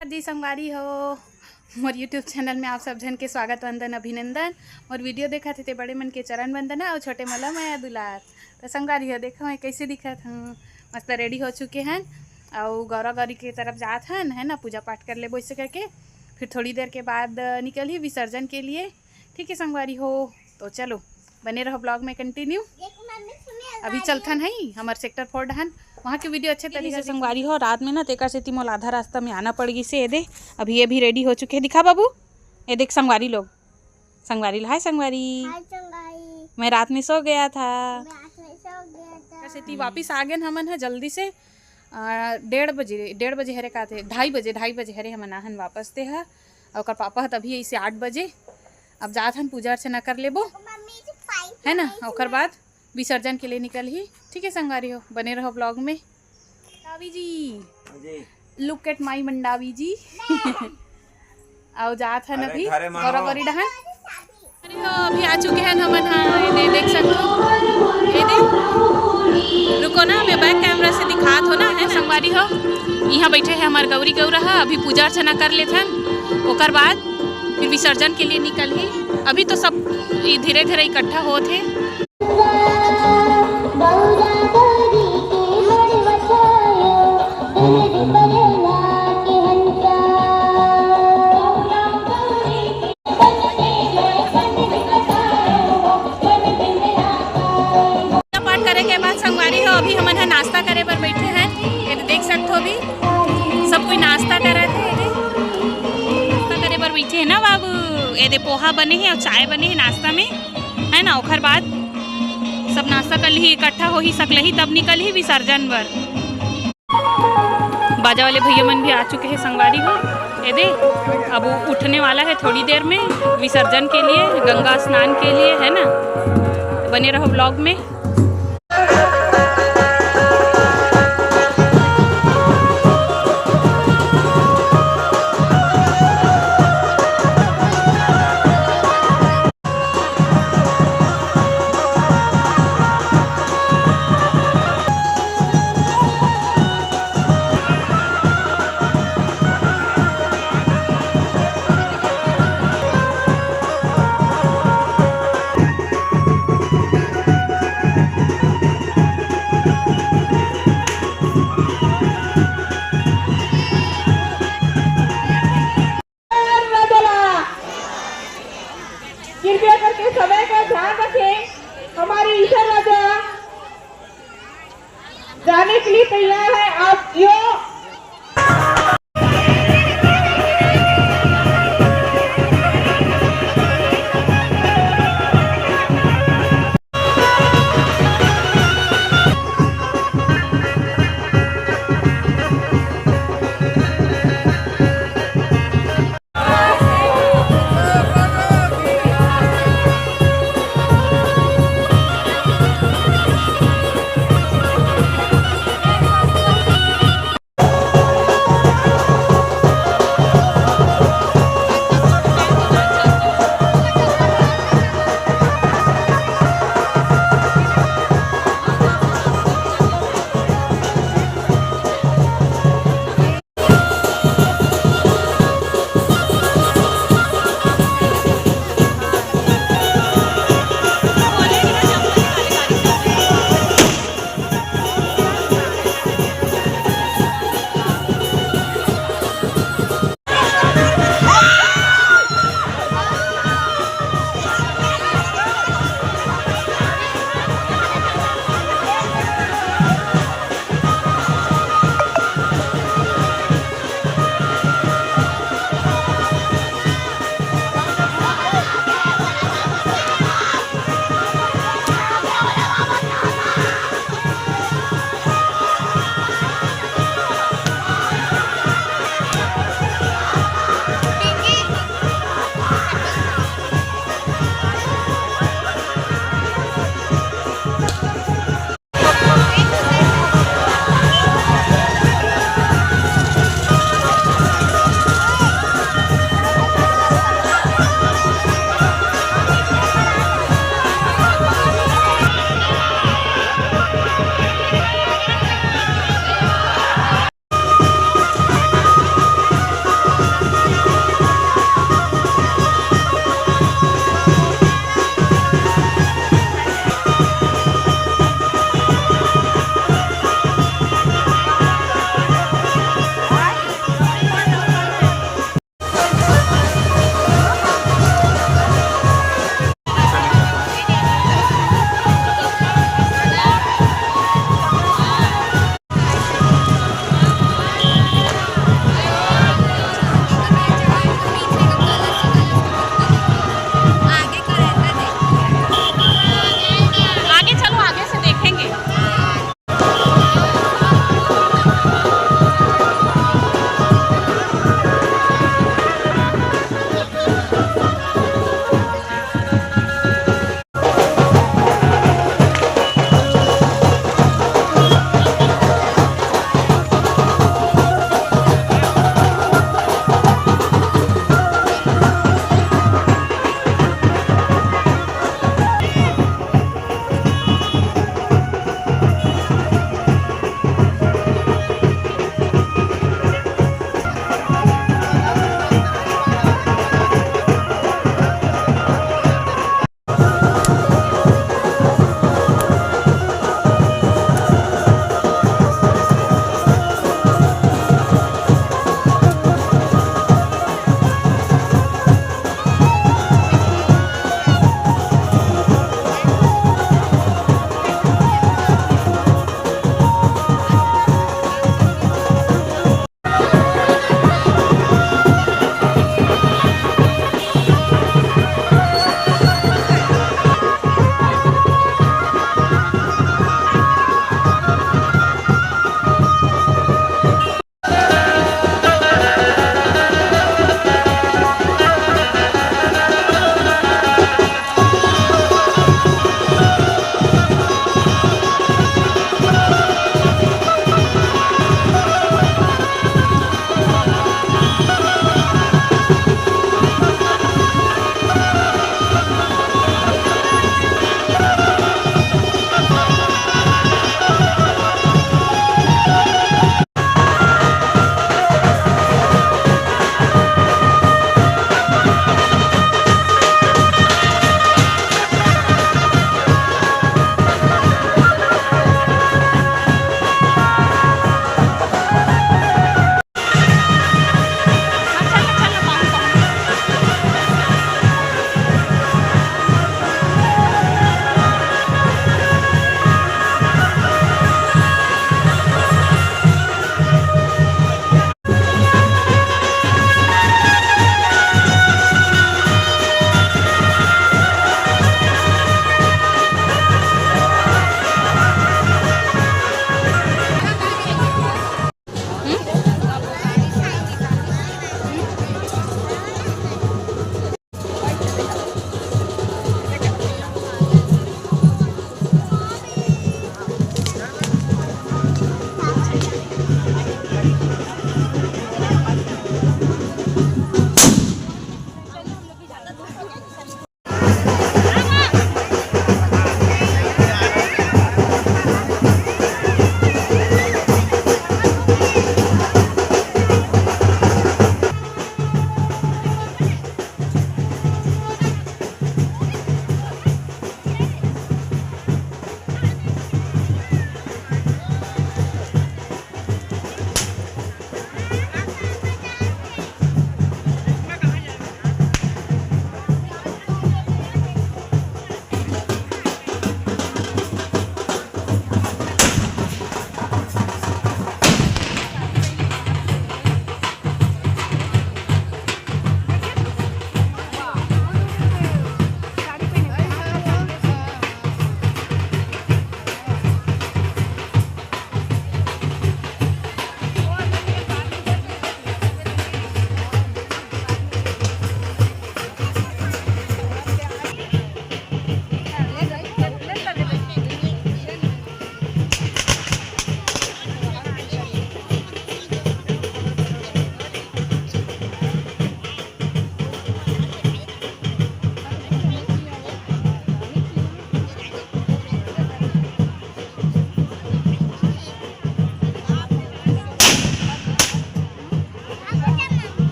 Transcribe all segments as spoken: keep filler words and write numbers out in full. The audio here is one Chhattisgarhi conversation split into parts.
जी संगवारी हो, मोर YouTube चैनल में आप सब झन के स्वागत, वंदन, अभिनंदन। मोर वीडियो देखत हे ते बड़े मन के चरण वंदना अउ छोटे मन ला मया दुलार। तो संगवारी हो, देखो मैं कैसे दिखत हूँ, मस्त रेडी हो चुके हन अउ गौरा गौरी के तरफ जात हन, है ना, पूजा पाठ कर लेबो ऐसे करके। फिर थोड़ी देर के बाद निकलही विसर्जन के लिए। ठीक है संगवारी हो, तो चलो बने रहो ब्लॉग में कंटिन्यू। अभी चलथन है हमर सेक्टर फोर डहन, वहाँ के वीडियो अच्छे तरीके से संगवारी हो। रात में ना तेकर सेती मोला आधा रास्ता में आना पड़ गई से। ये दे, अभी ये भी रेडी हो चुके हैं। दिखा बाबू, ये देख संगवारी लोग, संगवारी ला हाय संगवारी। हाय संगवारी। मैं रात में सो गया था। मैं रात में सो गया था। तेकर सेती वापिस आ गए हमन ह जल्दी से। आ, डेढ़ बजे, डेढ़ बजे हरे का थे, ढाई बजे, ढाई बजे हरे हमन आहन वापस ते ह। अउ ओकर पापा ह तभी ऐसे आठ बजे। अब जात हन पूजा अर्चना कर लेबो, मम्मी जी पाइप है ना, ओकर बाद विसर्जन के लिए निकलही। ठीक है संगवारी हो, बने रहो ब्लॉग में। मंडावी जी, जी। Look at my मंडावी जी। अउ जात हन अभी गौरा गौरी डहन। अरे हो, अभी आ चुके हैं हमन। हाँ, ये दे, देख सकते हो, ये दे। रुको ना, मैं बैक कैमरा से दिखात हो ना, है ना? संगवारी हो, यहाँ बैठे हैं हमार गौरी गौरा हा। अभी पूजा अर्चना कर लेथन, ओकर बाद फिर विसर्जन के लिए निकलही। अभी तो सब धीरे धीरे इकट्ठा होत हे। पूजा पाठ करे के बाद संगवारी हो, अभी हमन ह नाश्ता करे बर बैठे हैं। ये तो देख सकते हो, अभी सब कोई नाश्ता करत हे। ये दे, नाश्ता करे बर बैठे हैं ना बाबू। ये दे, पोहा बने हैं और चाय बने हैं नाश्ता में, है ना। ओकर बाद सब नाश्ता कर ली, इकट्ठा हो ही सकलही, तब निकलही विसर्जन बर। बाजा वाले भैया मन भी आ चुके हैं संगवारी हो। ये दे, अब वो उठने वाला है थोड़ी देर में विसर्जन के लिए, गंगा स्नान के लिए, है ना। बने रहो ब्लॉग में।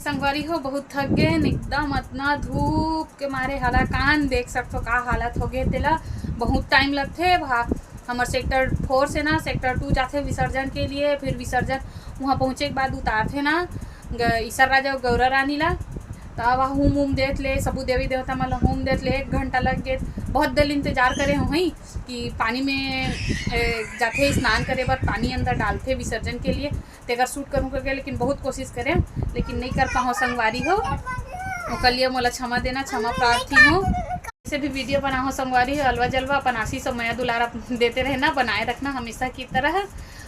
संगवारी हो, बहुत थक गए हैं एकदम। अतना धूप के मारे हालाकान देख सकथो, का हालत हो गए तेला। बहुत टाइम लगथे। हमर सेक्टर फोर से ना सेक्टर टू जाथे विसर्जन के लिए, फिर विसर्जन वहाँ पहुँचे के बाद उतारथे ना ग-, ईसर राजा अउ गौरा रानी ला। त वहाँ हूम उम देत ले, सबू देवी देवता मन ला हूम देत ले एक घंटा लग गए। बहुत देर इंतजार करे होही कि पानी में, ए, जाथे स्नान करे बर, पानी अंदर डालथे विसर्जन के लिए, तेकर शूट करूँ करके, लेकिन बहुत कोशिश करे, लेकिन नहीं कर पाओ संगवारी हो। ओकर लिए मोला क्षमा देना, क्षमा प्रार्थी हूँ। जैसे भी वीडियो बनाओ संगवारी हो, अलवा जलवा अपन आशीष और मया दुलार आप देते रहना, बनाए रखना हमेशा की तरह।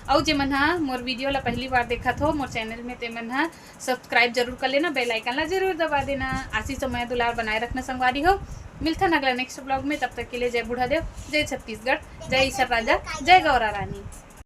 अउ जे मन हा मोर वीडियो ला पहली बार देखत हो मोर चैनल में, ते मन हा सब्सक्राइब जरूर कर लेना, बेल आइकन ला जरूर दबा देना। आशीष और मया दुलार बनाए रखना संगवारी हो। मिलथन अगला नेक्स्ट ब्लॉग में, तब तक के लिए जय बूढ़ा देव, जय छत्तीसगढ़, जय ईसर राजा, जय गौरा रानी।